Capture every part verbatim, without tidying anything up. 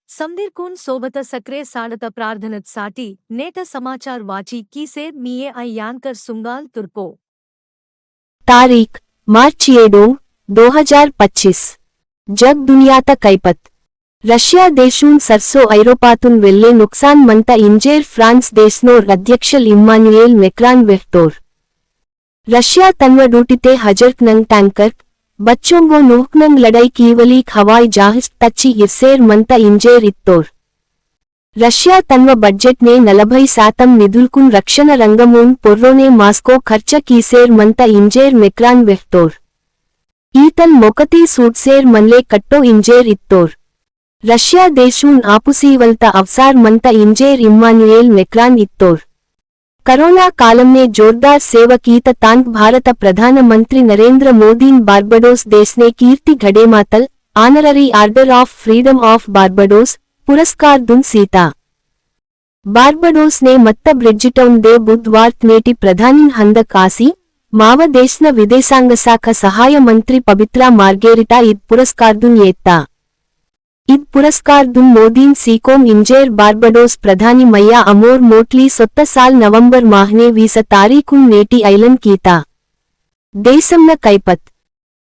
समदिरकुन सोबत सक्रे साड़त प्रार्थनत साटी, नेट समाचार वाची कीसेर मीये अ यांकर सुंगाल तुर्पो। तारीख, मार्च एडो, दो हजार पच्चीस। जग दुनियात कैपत। रशिया देशुन सरसो ऐरोपातुन वेल्ले नुकसान मंता इंजेर फ्रांस देशनोर अध्यक्षल इम्मानुएल मैक्रान वेहतोर। रशिया तन्व डूटिते हजरक नंग टैंकर, बच्चोंगो नूहक नंग लड़ाई कीवलीक हवाई जहाज तच्ची इर्सेर मंता इंजेर इत्तोर। रशिया तन्व बजट ने नलभई शातम निधुलकुन रक्षण रंगमून पोर्रोने मास्को खर्च कीसेर मंता इंजेर मैक्रान वेहतोर। ईतल मोकती सूटसेर मनले कट्टो इंजेर इत्तोर। रशिया देशून आपुसीवलता अवसार मंता इंजेर इम्मानुएल मैक्रान इत्तोर। कोरोना कालम ने जोरदार सेवा कीत तांक भारत प्रधानमंत्री नरेंद्र मोदीन बार्बडोस देश ने कीर्ति घड़ेमातल, Honorary Order of Freedom of Barbados, पुरस्कार दुन सीता। बार्बडोस ने मत्त ब्रिजिटौन दे बुधवार्त नेटी प्रधानिन हंदक आसी, माव देशना विदेशांग शाखा सहाय मंत्री पबित्रा मार्गेरिटा इद पुरस्कार दुन येत्ता। इद पुरस्कार दुन मोदीन सीकोम इंजेर बार्बडोस प्रधानी मैया अमोर मोटली सोत्त साल नवंबर माहने वीस तारीखुन नेटी ऐलन कीता। देशमन कैपत।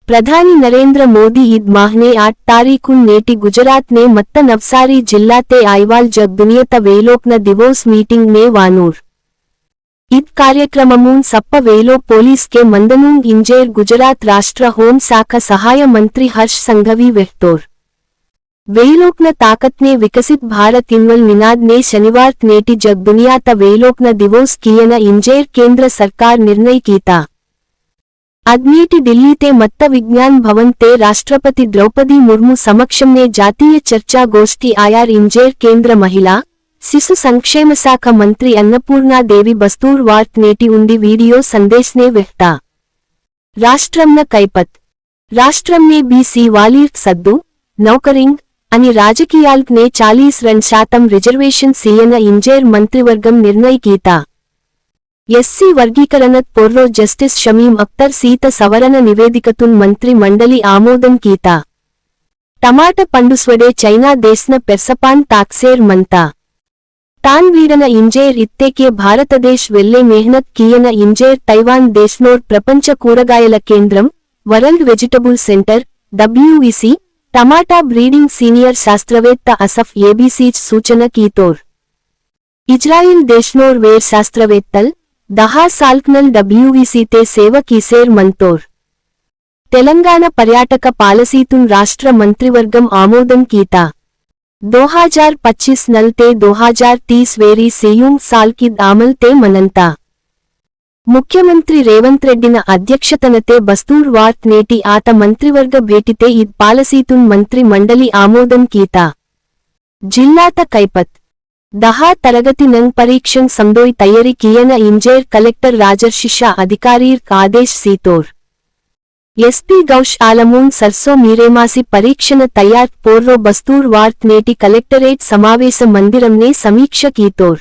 प्रधानी नरेंद्र मोदी इद माहने आठ तारीखुन नेटी गुजरात ने मत्त नवसारी जिल्ला ते आइवाल जग दुनियत वेलोकन दिवोस मीटिंग ने वानूर। इद कार्यक्रममून सप्प वेलो पोलीस के मंदनून इंजेर गुजरात राष्ट्र होम शाखा सहाय मंत्री हर्ष संघवी वेहतोर। वेलोकन ताकत ने विकसित भारत इनवल निनाद ने शनिवार नेटी जग दुनियात वेलोकन दिवोस कियन इंजेर केंद्र सरकार निर्णय कीता। अग्नीटी दिल्ली ते मत्त विज्ञान भवन ते राष्ट्रपति द्रौपदी मुर्मू समक्षम ने जातीय चर्चा गोष्ठी आयार इंजेर केंद्र महिला, शिशु संक्षेम शाखा मंत्री अन्नपूर्णा देवी बस्तूर वार्त नेटी उंदी वीडियो संदेश ने वेहता। राष्ट्रम न कैपत। राष्ट्रम ने बीसी वालीर्क सद्दु, नौकरिंग, अनि राजकीयाल्क ने चालीस रंड शातम रिजर्वेशन सीयन इंजेर मंत्रिवर्गम निर्णय कीता। एससी वर्गीकरणत पोर्रो जस्टिस शमीम अख्तर सीत सवरण निवेदिकतुन मंत्री मंडली आमोदन कीता। टमाट पंडुस्वडे चैना देशन पेरसपान ताक्सेर मंता। तान वीडन इंजेर इत्तेके भारत देश वेल्ले मेहनत कियन इंजेर तैवान देशनोर प्रपंच कूरगायला केंद्रम, World Vegetable Center, डब्ल्यूवीसी, टमाटा breeding senior शास्त्रवेत्ता असफ एबीसीच सूचन कीतोर। इजराइल देशनोर वेर शास्त्रवेत्तल, दहा साल्कनल डब्ल्यूवीसी ते सेवा कीसेर मंतोर। तेलंगाना पर्याटक पालसीतुन राष्ट्र मंत्रिवर्गम आमोदन कीता। दो हजार पच्चीस नल ते दो हजार तीस वेरी सेयुंग साल किद आमल ते मनंता। मुख्यमंत्री रेवंत रेड्डिन अध्यक्षतनते बस्तूर वार्त नेटी आत मंत्रिवर्ग भेटिते इद पालसीतुन मंत्री मंडली आमोदन कीता। जिल्लात कैपत। दहा तरगति नंग परीक्षण समदोई तैयारी कियन इंजेर कलेक्टर राजर्षिषा अधिकारीर्क आदेश सीतोर। एसपी गौश आलमून सरसो मीरेमासी परीक्षण तैयार पोर्रो बस्तूर वार्त नेटी कलेक्टरेट समावेश मंदिरम ने समीक्षा कीतोर।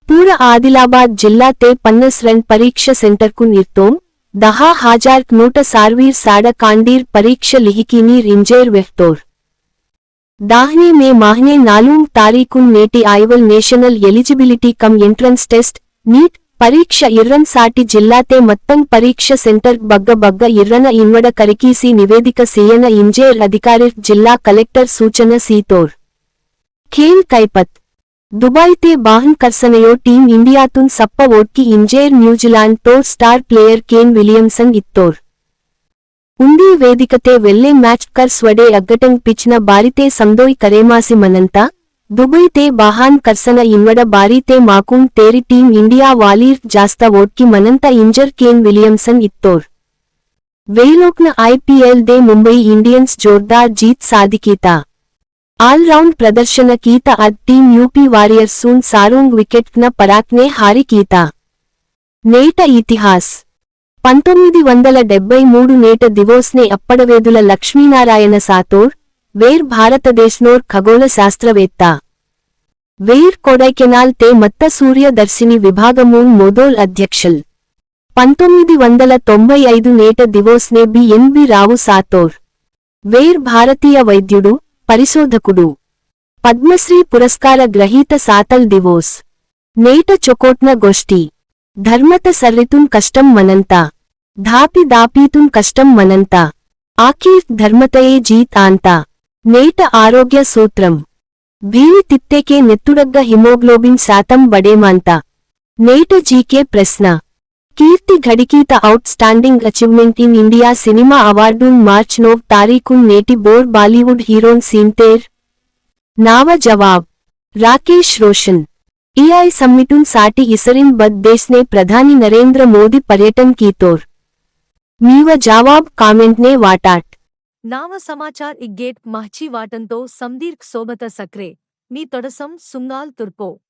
पूरा आदिलाबाद जिल्ला ते पन्नस रंड परीक्षा सेंटर कुन इर्तोम, दहा हजार नूट सारवीर साडा कांडीर परीक्षा लिहिकीनीर इंजेर वेहतोर। दाहने मे माहने नालूंग तारीखुन नेटी आइवल National Eligibility cum Entrance Test, NEET, परीक्षा इर्रन साटी जिल्ला ते मत्तंग परीक्षा सेंटर बग्ग बग्ग इर्रन इन्वड करिकीसी निवेदिक सीयन इंजेर अधिकारिर जिल्ला कलेक्टर सूचन सीतोर। खेल कैपत। दुबई ते बाहन करसनयो टीम इंडिया तुन सप्प वोटकी इंजेर न्यूजीलैंड तोर स्टार प्लेयर केन विलियमसन इत्तोर। उंदी वेदिकते वेल्ले मैच कर स्वडे अग्गटंग पिचन बारिते समदोई करेमासी मनंता, दुबई ते बाहान करसन इन्वड बारिते माकून तेरी टीम इंडिया वालीर जास्ता वोटकी मनंता इंजर केन विलियमसन इत्तोर। वेलोकन आईपीएल दे मुंबई इंडियंस जोरदार जीत साधिकीता। All-round प्रदर्शन कीता अद टीम यूपी वॉरियर्स सून सारोंग विकेट न पराक ने हारी कीता। नेट इतिहास। पंतोम्मिदि वंदल डेब्बई मूडु नेट दिवोस ने अप्पडवेदुल लक्ष्मीनारायण सातोर, वेर भारतदेशनोर खगोल शास्त्रवेत्ता। वेर कोडैकेनाल ते मत्त सूर्यदर्शिनी विभागमून मोदोल अध्यक्षल। पंतोम्मिदि वंदल तोंभै ऐदु नेट दिवोस ने बी एन बी रावु सातोर। वेर भारतीय वैद्युडु, परिशोधकुडु। पद्मश्री पुरस्कार ग्रहीत सातल दिवोस। नेट चोकोटन गोष्ठी। धर्मत सर्रितुन कष्टम मनंता। धापी दापीतुन कष्टम मनंता। आखिर धर्मतये जीत आंता। नेट आरोग्य सूत्रम। भीली तित्ते के नेत्तुडग्ग hemoglobin शातम बडे मांता। नेट जीके प्रश्न। कीर्ति घड़िकीत Outstanding Achievement in India cinema अवार्डुन मार्च नोव तारीखुन नेटी बोर बॉलीवुड हीरोन सीनतेर। नाव जवाब। राकेश रोशन। एआई समिटुन साटी इसरिन बद देश ने प्रधानी नरेंद्र मोदी पर्यटन कीतोर। मीव जवाब comment ने वाटाट। नाव समाचार इग्गेट महची वाटंतो समदीर्क सोबत सक्रे, मी तोडसम सुंगाल तुर्पो।